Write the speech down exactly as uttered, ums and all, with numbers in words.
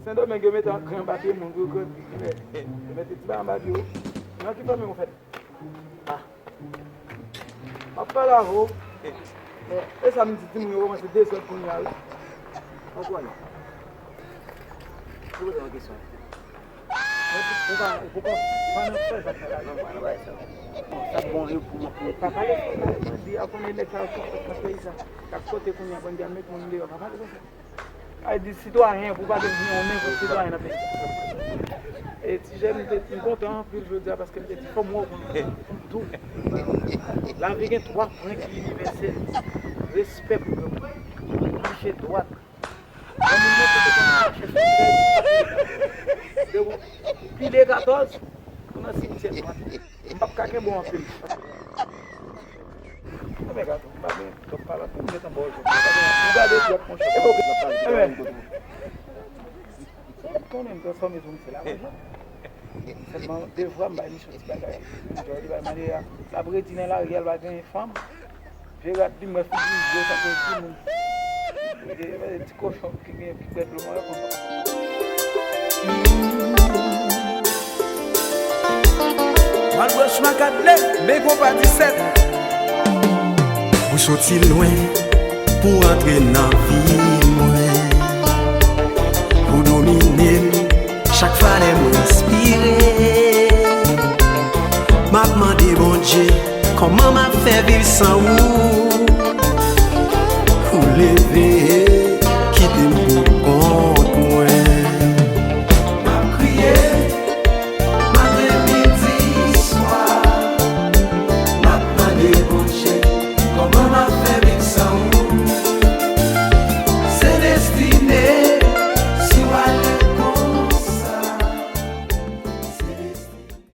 Sendomeng yo mete an gran anba pye moun pou yo grandi. Yo mete ti bagay anba pye yo. Nan ki fanmi ou fèt? Ah. M ap pale avè w. E sa m di timoun yo kòmanse dezòd kounye a wi. Ou konnen. Ou poze yon kesyon. Ou pa, ou pa, pa nan fè sa fè la. Non, pa nan fè sa. Bon, sa bon, yo pou mwen, pou mwen. Pa pale, pa pale, mwen di, a konnen nèg sa yo sou nan peyi sa. K ap kote kounye a, bandi a met moun deyò, pa pale konsa. Ay di sitwayen, pou pa te vin yon men kont sitwayen nan peyi. E ti jèn, m te, m kontan anpil jodi a paske m te di, fò m wè w pou m, pou m di w. Lavi gen twa pwen ki inivèsèl. Respè pou yo. Mache dwat. Yon moun nan te konn mache sou trèz, de pile katòz, pou nan simityè dwat. M p ap ka kenbe w anpil. Enben, gade, m pa gen twòp pale anpil, m gentan ba w jòb. M pa gen, m gade dwat, monchè. Enben, m konnen m transfòme tou, m se lavanjan. Sèlman, devwa m bay misye ti bagay. Jodi bay mande a, l ap redi nan lari a, l pa gen fanm. Vye rad li, m wè figi l gwo tankou yon timoun. E, e, ti kochon ki gen, ki bwè dlo mwen konsa. Malbranch Makadle, men konpa disèt. Ou soti lwen pou antre nan vi mwen. Ou domine m chak fwa lè m respire. M ap mande Bondye kòman m ap fè viv san ou. Ou leve